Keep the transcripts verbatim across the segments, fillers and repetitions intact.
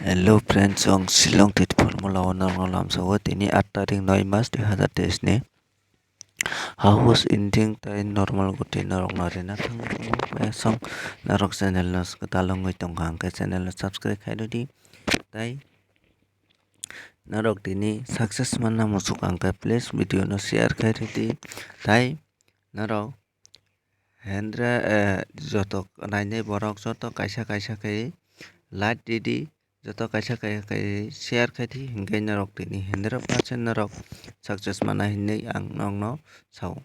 Hello friends, ang Shillong Tit Formula o norokno lamsao tini aat tarik noi mas dui hazar teis ni house ending tai normal guti norokno rina thangwi tongo. Aswk norok channel no kwtal wngwi tongkha hwnkhe channel no subscribe khai rwdi tai norok tini success manna muchuk hwnkhe please video no share khai rwdi tai norok Hendra, eh, joto nainai borok joto kaisa kaisa khe like ridi, joto kaisa kaisa khe share khai di, hinkhe norok tini hundred percent norok success mana hinwi ang nokno sao.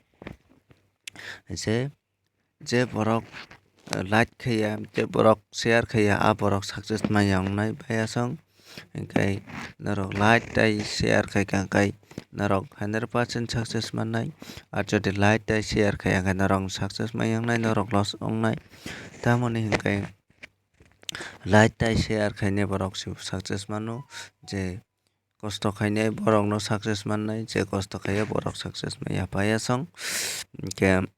Je, je borok, eh, like khaiya, je borok share khaiya, a borok success manya wngnai baya song. Hinkhe norok like tai share khai kha, hinkhe norok hundred percent success mannai. Ar jodi like tai share khai, hinkhe norok success mai wngnai, norok loss wngnai. Tamoni hinkhe like tai share khainai borok se success mano, je kosto khainai borokno success mannai, je kosto khaiya borok success manya baya song. Hinkhe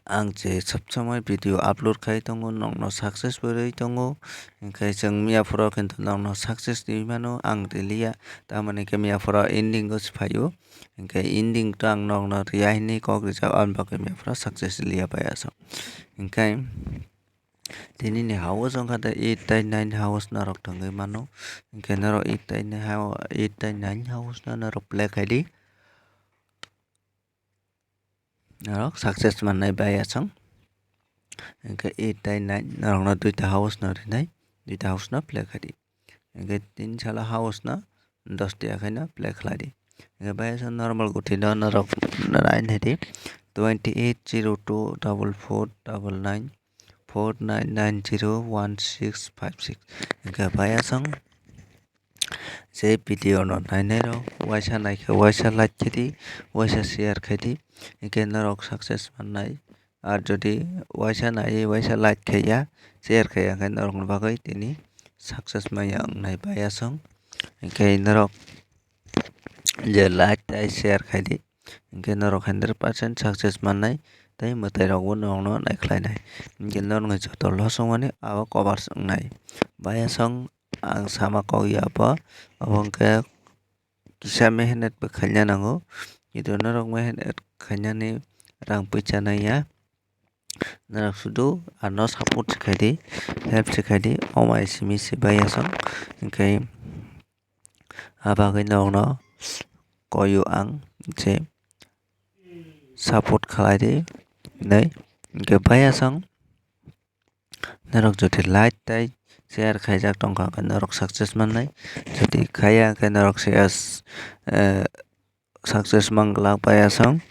Ang je sob somoi video upload khai tongo, nokno success bo rwi tongo. Hinkhe chwng miya phoro kintu nokno success rwi mano, ang riliya. Tamoni khe miya phoro ending o se phaio. Hinkhe ending to ang nokno riya hinwi kok rijak, aboni bagwi miya phoro success riliya bai aswk. Hinkhe tini ni house wngkha tei eight tai nine house norok thangwi mano. Hinkhe norok eight tai nine hou-, eight tai nine house no norok play khai di. Norok success mannai bai aswk. Hinkhe eight tai nine norokno duita house no rinai, duita house no play khai di. Hinkhe tin sala house no dos tiya khaino play khlai di. Hinkhe bai aswk normal guti no norok nai nai di twenty eight zero two double four double nine four nine nine zero one six five six. Hinkhe bai aswk. Je video no nainai rok waisa naikhe waisa like khe di, waisa share khe di, hinkhe norok success mannai. Ar jodi waisa naiwi waisa like khaiya, share khaiya hinkhe norokni bagwi tini success manya wngnai bai aswk. Hinkhe norok je like tai share khai di, hinkhe norok hundred percent success mannai tei mwtai rokbo norokno naikhlainai. Hinkhe norokni joto loss wngmani abo covers wngnai bai aswk. Ang sama kok ya abo, abo hwnkhe kisa mehenet bo khaina nango, kintu norok mehenet khainani rang puisa nangya, norok sudu ano support se khaidi, help se khaidi, omo hai simi se bai aswk, hinkhe abagwi norokno koyo ang je support khlai di hinwi, hinkhe bai aswk. Norok jodi like tai share khaijak tongkha, hwnkhe norok success mannai. Jodi khaiya, hwnkhe norok se, eh, success mang glak bai aswk.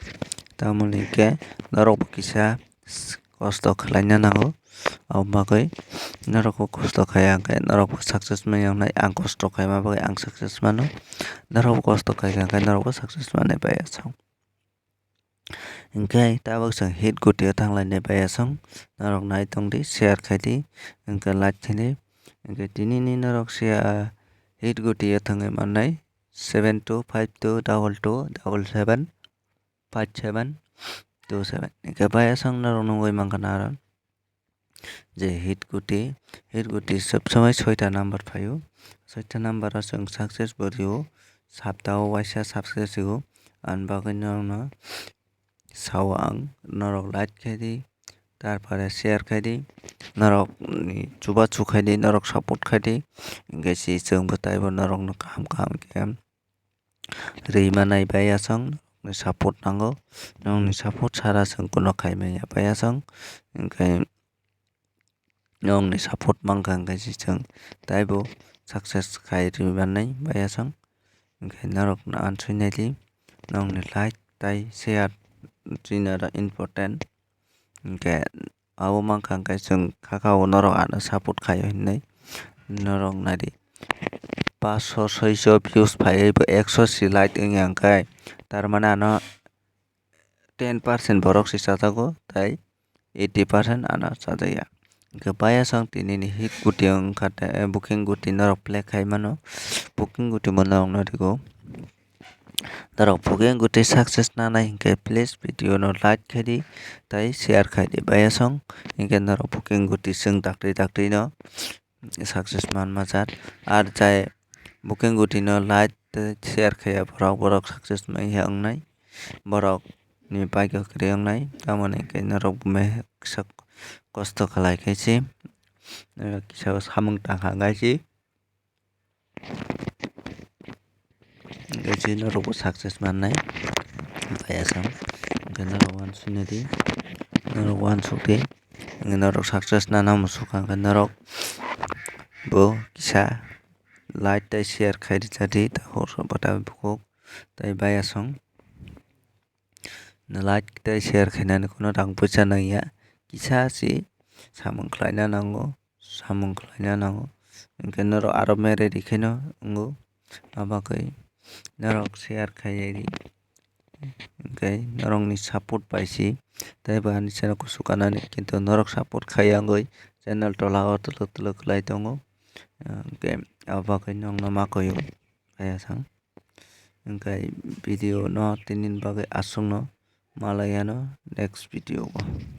Tamoni hinkhe norok bo kisa kosto khlaina nango. Aboni bagwi norok bo kosto khaiya, hwnkhe norok bo success manya wngnai. Ang kosto khaima bagwi ang success mano. Norok bo kosto khaikha, hwnkhe norok bo success manai bai aswk. Hinkhe tabuk chwng hit guti o thanglainai bai aswk, norok nai tongdi, share khaidi, hinkhe like khaidi, hinkhe tinini norok se, ah, hit guti o thangwi mannai seven two five two double two double seven five seven two seven. Hinkhe bai aswk norok nugwi mankha na aro. Je hit guti, hit guti sob somoi soita number phaio, soita number o chwng success bo rio, sapta o waisa success rio, ani bagwi norokno sao ang, norok like khaidi, tarpore share khaidi, norok ni chubachu khaidi, norok support khaidi, hinkhe se chwngbo taibo norokno kaham kaham khe. Rwi manai bai aswk, nokni support nango, nokni support sara chwng kuno khai manya bai aswk, hinkhe nokni support mankha hinkhe se chwng taibo success khai rwi mannai bai aswk, hinkhe norok no ansui naidi, nokni like tai share chini oro important. Hinkhe abo mankha hinkhe chwng khakao norok ano support khaio hinwi. Norok naidi, paanch sho soi sho views phaiwi bo ekso si like wngya hinkhe, tar mane ano ten percent borok se chajago, tai eighty percent ano chajakya. Hinkhe bai aswk tinini hit guti wngkha tei booking guti norok play khai mano, booking guti bo norokno rwgo. Norok booking guti success nanai hinkhe please video no like khaidi tai share khaidi bai aswk, hinkhe norok booking guti chwng dakti dakti no success manma chat. Ar jai booking gutino like tei share khaiya borok, borok success manya wngnai, borok ni bike o kwrwi wngnai. Tamoni khe norok bo kisa kosto khlai khe se kisa samung tang kha gai se. Hingke chini norok bo success mannai. Payasam hingke norok uansuknai di, norok uansuk di. Hingke norok success nana musuk kha hingke norok bo kisa like tei share khai rijadi, tahor bata bukhuk tei bayasong. Like tei share khainani kuno rang puisa nangya, kisa se samung khlaina nango, samung khlaina nango. Hingke norok aro mere rikheno wngo, abagwi norok share khaiya di. Hingke norokni support bai se tei bo ani channel kuchuk kanani, kintu norok support khaiya wngwi channel tola o twlwk twlwk khlai tongo. Hingke abagwi nokno ma koyo kaya sang. Hingke video no tini bagwi aswkno, malai ano next video o.